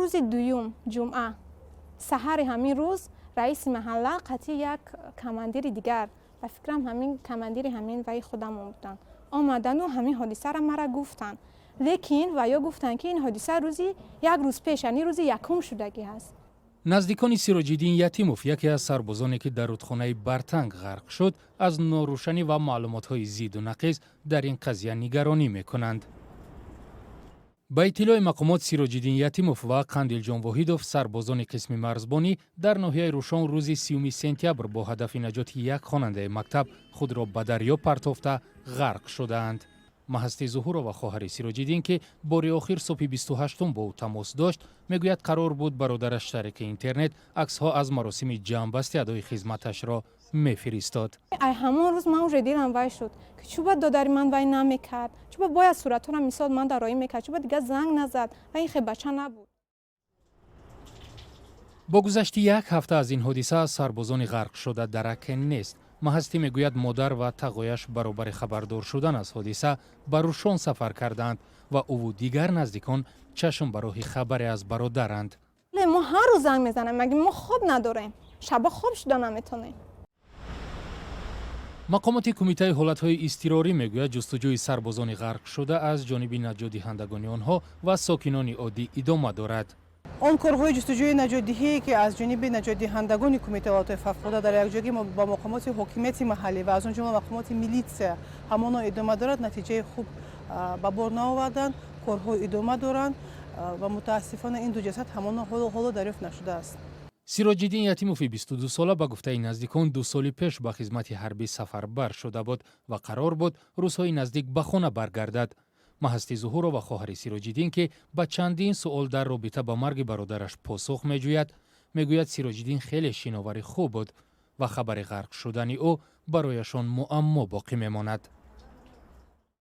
Рӯзи дуюм, ҷумъа, саҳари ҳамин рӯз раиси маҳалла қатъи як командири дигар, ба фикрам, ҳамин командири ҳамин ваи худамон буданд, омадану ҳамин ҳодисаро мара гуфтанд. Лекин ва ё гуфтанд, ки ин ҳодиса рӯзи як рӯз пеш, яъне рӯзи якум шудагӣ ҳаст. Наздикони Сироҷиддин Ятимов, яке аз сарбозоне, ки дар рудхонаи Бартанг ғарқ шуд, аз норӯшанӣ ва маълумотҳои зиду нақиз дар ин қазия нигаронӣ мекунанд. Ба иттилои мақомот, Сироҷиддин Ятимов ва Қандилҷон Воҳидов, сарбозони қисми марзбонӣ дар ноҳияи Рӯшон, рӯзи 30 сентябр бо ҳадафи наҷоти як хонандаи мактаб худро ба дарё партофта, ғарқ шудаанд. Маҳасти Зуҳурова, хоҳари Сироҷиддин, ки бори охир субҳи 28-ум бо ӯ тамос дошт, мегӯяд, қарор буд бародараш тариқи интернет аксҳо аз маросими ҷамъбасти адои хизматашро мефиристод. Ай ҳамон рӯз ман уже дилам вай шуд, ки чӯба додари ман вай намекард, чӯба бояд суратҳоро, мисол, ман дароӣ мекард, чӯба дигар занг назад ва ин хел бача набуд. Бо гузашти як ҳафта аз ин ҳодиса аз сарбозони ғарқшуда дараке нест. Маҳастӣ мегӯяд, модар ва тағояш баробари хабардор шудан аз ҳодиса ба Рӯшон сафар кардаанд ва ӯву дигар наздикон чашм ба роҳи хабаре аз бародаранд. Мо ҳар рӯз занг мезанем, маги мо хоб надорем? Шаба хоб шуда наметонем. Мақомоти Кумитаи ҳолатҳои изтирорӣ мегӯяд, ҷустуҷӯи сарбозони ғарқшуда аз ҷониби наҷотдиҳандагони онҳо ва сокинони оддӣ идома дорад. Он корҳои ҷустуҷӯи наҷотдиҳие, ки аз ҷониби наҷотдиҳандагони Кумитаи ҳолатҳои фавқулода дар якҷоягӣ бо мақомоти ҳокимияти маҳаллӣ ва аз он ҷумла мақомоти милитсия ҳамоно идома дорад, натиҷаи хуб ба бор наоварданд. Корҳо идома доранд ва мутаассифона ин ду ҷасад ҳамоно ҳоло дарёфт нашудааст. Сироҷиддин Ятимови 22сола, ба гуфтаи наздикон, 2 соли пеш ба хизмати ҳарбӣ сафарбар шуда буд ва қарор буд рӯзҳои наздик ба хона баргардад. Маҳасти Зуҳурова, хоҳари Сироҷиддин, ки ба чандин суол дар робита ба марги бародараш посух меҷӯяд, мегӯяд, Сироҷиддин хеле шиновари хуб буд ва хабари ғарқ шудани ӯ барояшон муаммо боқӣ мемонад.